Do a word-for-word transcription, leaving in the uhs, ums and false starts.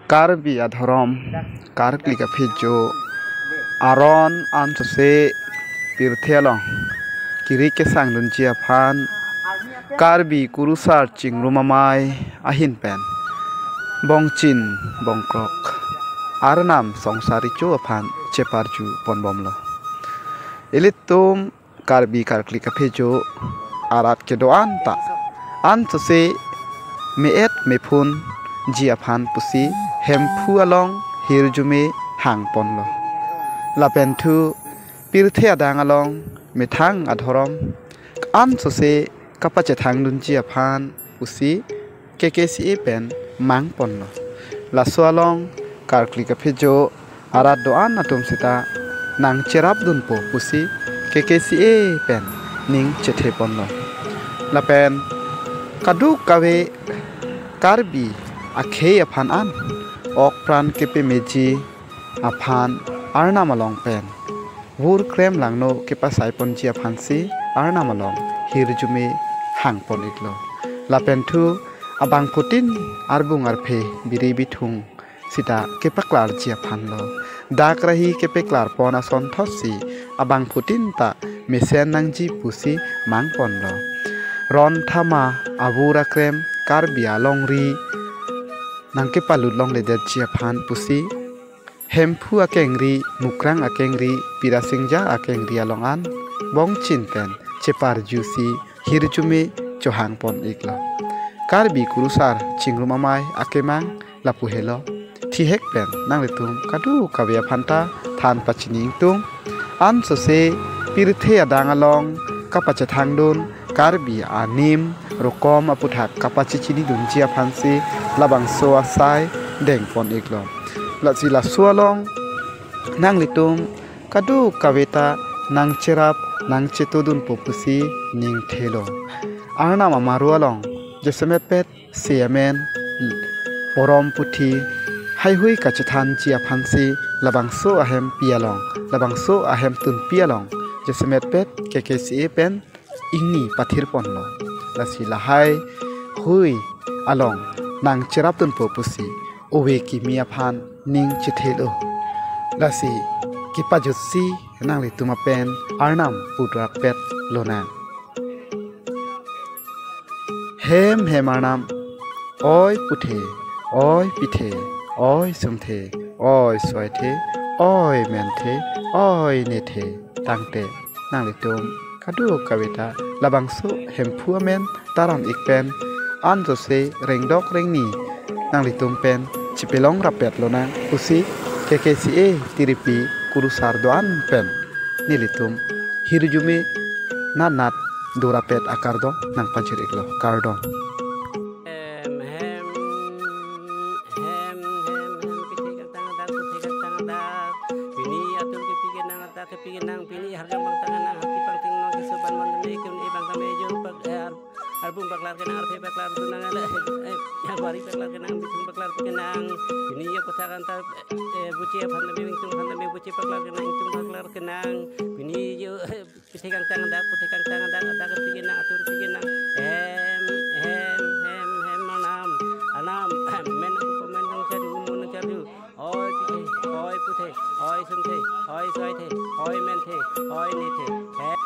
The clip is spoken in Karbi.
Karbi adhorom, karkli kaphejo, aron ansose pirthe along kiri kesangdunji aphan Karbi Kurusar Chingrum Amei ahin pen bongchin bongkrok Arnam songsar recho aphan cheparju ponbomlo. Ilitum Karbi karkli kaphejo arat kedo-an ta ansose me-et mephunji aphan pusi Hemphu along hirjume hangponlo. Lapen thu pirthe adang along methang adhorom ansose kapachethangdunji aphan pusi K K C A pen mangponlo. Laso along karkli kaphejo arat do-an atum seta nangcherapdunpo pusi K K C A pen ning chetheponlo. Lapen kadokave Karbi akhei aphan an ok pran kepameji aphan Arnam along pen vur krem langno kepasaiponji aphansi Arnam along hirjume hangpon-iklo. Lapen thu abangphutin arbung arphe biri bithung seta kepaklarji aphanlo. Dak rahi kepaklarpon asonthotsi abangphutin ta mesen nangji pusi mangponlo. Ron thama avur akrem Karbi alongri nangkepalut longledetji aphan pusi Hemphu akengri, Mukrang akengri, Pirasingja akengri along an bongchin pen cheparjusi hirjume chohangpon-iklo. Karbi Kurusar Chingrum Amei akemang lapu helo. Thihek pen nanglitum kadokave aphan ta than pachini ingtung. Ansose pirthe adang along kapachethangdun Karbi anim rokom aputhak kapachechinidunji aphansi labangso asai dengpon-iklo. Lasi laso along nanglitum kadokave ta nangcherap nangchetodunpo pusi ning thelo. Arnam amaru along jasemetpet se amen porom puthi heihui kachethanji aphansi labangso ahempi along, labangso ahemtunpi along jasemetpet K K C A pen ingni pathirponlo. Lasi lahai hui along nangcherapdunpo pusi ove kimi aphan ning chethelo. Lasi kepajutsi nanglitum apen Arnam pudrapet lonang. Hem hem Arnam, oi puthe, oi pithe, oi sumthe, oi soithe, oi menthe, oi nethe, tangte nanglitum kadokave ta labangso Hemphu amen taram-ik pen ansose rengdok rengni nanglitum pen chepelong rapet lonang pusi K K C A tiripi kurusar do-an pen nelitum hirjume nat nat dorapet akardom nangpajir-iklo, kardom. Hem, hem, hem, hem, hem, pithe kangtang adak, puthe kangtang adak. Pini atum kepi kenang adak, kepi kenang, pini harjang bangtang kenang, hati pangting nong kesoban mandem ekum e bangtang ejo pak, eh, ar-, arbung paklar kenang, arphe paklar tunang ale, eh, bari paklar kenang, bithung paklar kenang. Pini ya kotha kanta, eh, buche aphan tame, ingtung aphan tame, buche paklar kenang, ingtung paklar kenang. Pini yo, eh, pithe kangtang adak, puthe kangtang adak, adak kepi kenang, atum kepi kenang. Hem, hem, hem, hem, Arnam, Arnam, men aku komen nang charju, mon nang charju. Oi pithe, oi puthe, oi sumthe, oi soithe, oi menthe, oi nethe. Hem.